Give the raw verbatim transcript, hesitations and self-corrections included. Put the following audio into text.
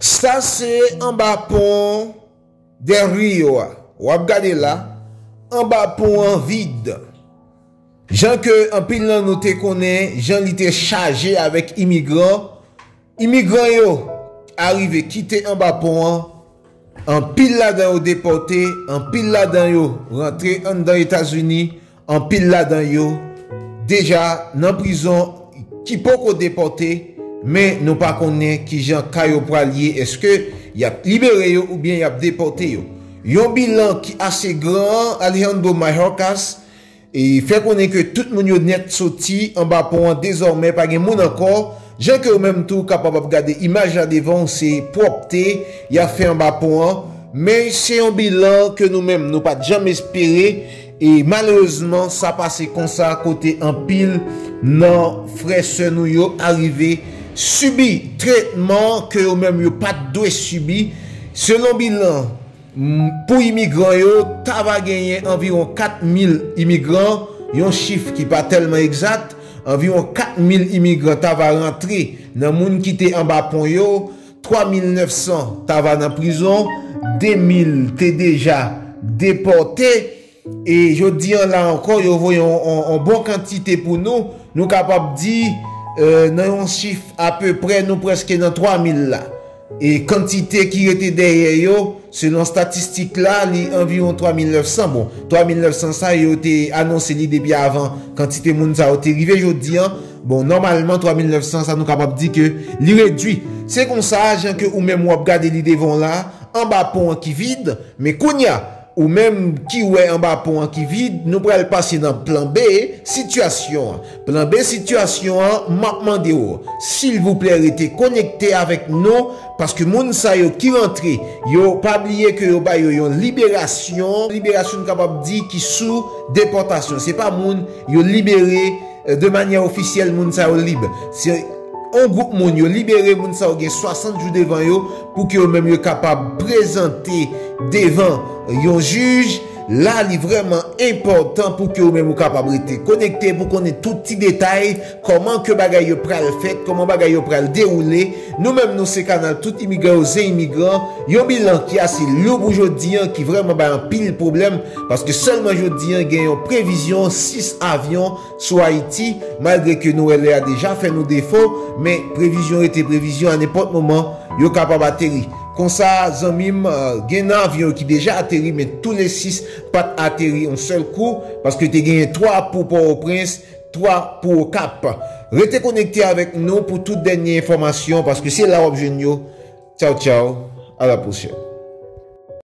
Sa se anba pon Del Rio a. W ap gade la, anba pon an vid. Jan ke anpil nan nou te konnen, jan li te chaje avèk imigran, imigran yo arive kite anba pon an, anpil ladan yo depòte, anpil ladan yo rantre anndan Etazini, anpil ladan yo deja nan prizon ki poko depòte, men nou pa konnen kijan ka yo pral ye, èske y ap libere yo oubyen y ap depòte yo. Yon bilan ki ase gran, Alejandro Mayorkas, e fè konnen ke tout moun yo nèt soti anba pon an dezòmè, pa gen moun ankò. Jan ke ou menm tou kapab ap gade imaj la devan w, se pwòpte y ap fè anba pon an, men se yon bilan ke nou menm nou pa t janm espere, e malerezman sa pase konsa kote anpil nan frè sè nou yo arive sibi tretman ke yo menm yo pa t dwe sibi. Selon bilan, m, pou imigran yo, ta va genyen anviwon kat mil imigran, yon chif ki pa tèlman egzat, anviwon kat mil imigran ta va rantre nan moun ki te anba pon yo, twa mil nèf san ta va nan prizon, de mil te deja depòte, e jodi an la ankò, yo voye yon, yon, yon bon kantite pou nou. Nou kapab di, euh, nan yon chif apeprè, nou prèske nan twa mil la. E kantite ki rete dèyè yo, selon statistik la, li anviwon twa mil nèf san. Bon, twa mil nèf san sa, yo te anonse li depi avan kantite moun sa yo te rive jodi an. Bon, nòmalman, twa mil nèf san sa, nou kapab di ke li redui. Se konsa, jan ke ou menm w ap gade li devan w la, anba pon an ki vid, men kounye a, ou menm ki wè anba pon an ki vid, nou pral pase nan plan B sitiyasyon an. Plan B sitiyasyon an, m ap mande w, silvouplè, rete konekte avèk nou, paske moun sa yo ki rantre, yo pa bliye ke yo ba yo yon liberasyon, liberasyon n kapab di ki sou depòtasyon. Se pa moun yo libere, euh, de manyè ofisyèl, moun sa yo lib. Se yon gwoup moun yo libere, moun sa yo gen swasant jou devan yo pou ke yo menm yo kapab prezante devan yon jij. La, li vrèman enpòtan pou ke ou menm ou kapab rete konekte pou konnen tout ti detay, kòman ke bagay yo pral fèt, kòman bagay yo pral dewoule. Nou menm, nou se kanal tout imigran yo, zen imigran. Yon bilan ki ase lou pou jodi an, ki vrèman bay anpil pwoblèm, paske sèlman jodi an, gen yon previzyon sis avyon sou Ayiti, malgre ke nou wè lè a deja fè nou defo, men previzyon rete previzyon, a nenpòt moman, yo kapab ateri. Konsa, zanmi m, euh, gen nan avyon ki deja ateri, men tou le sis pa t ateri yon sèl kou, paske te genyen twa pou Pòtoprens, twa pou Okap. Rete konekte avèk nou pou tout dènye enfòmasyon, paske se la w ap jwenn yo. Tchaw, tchaw, a la pwochèn.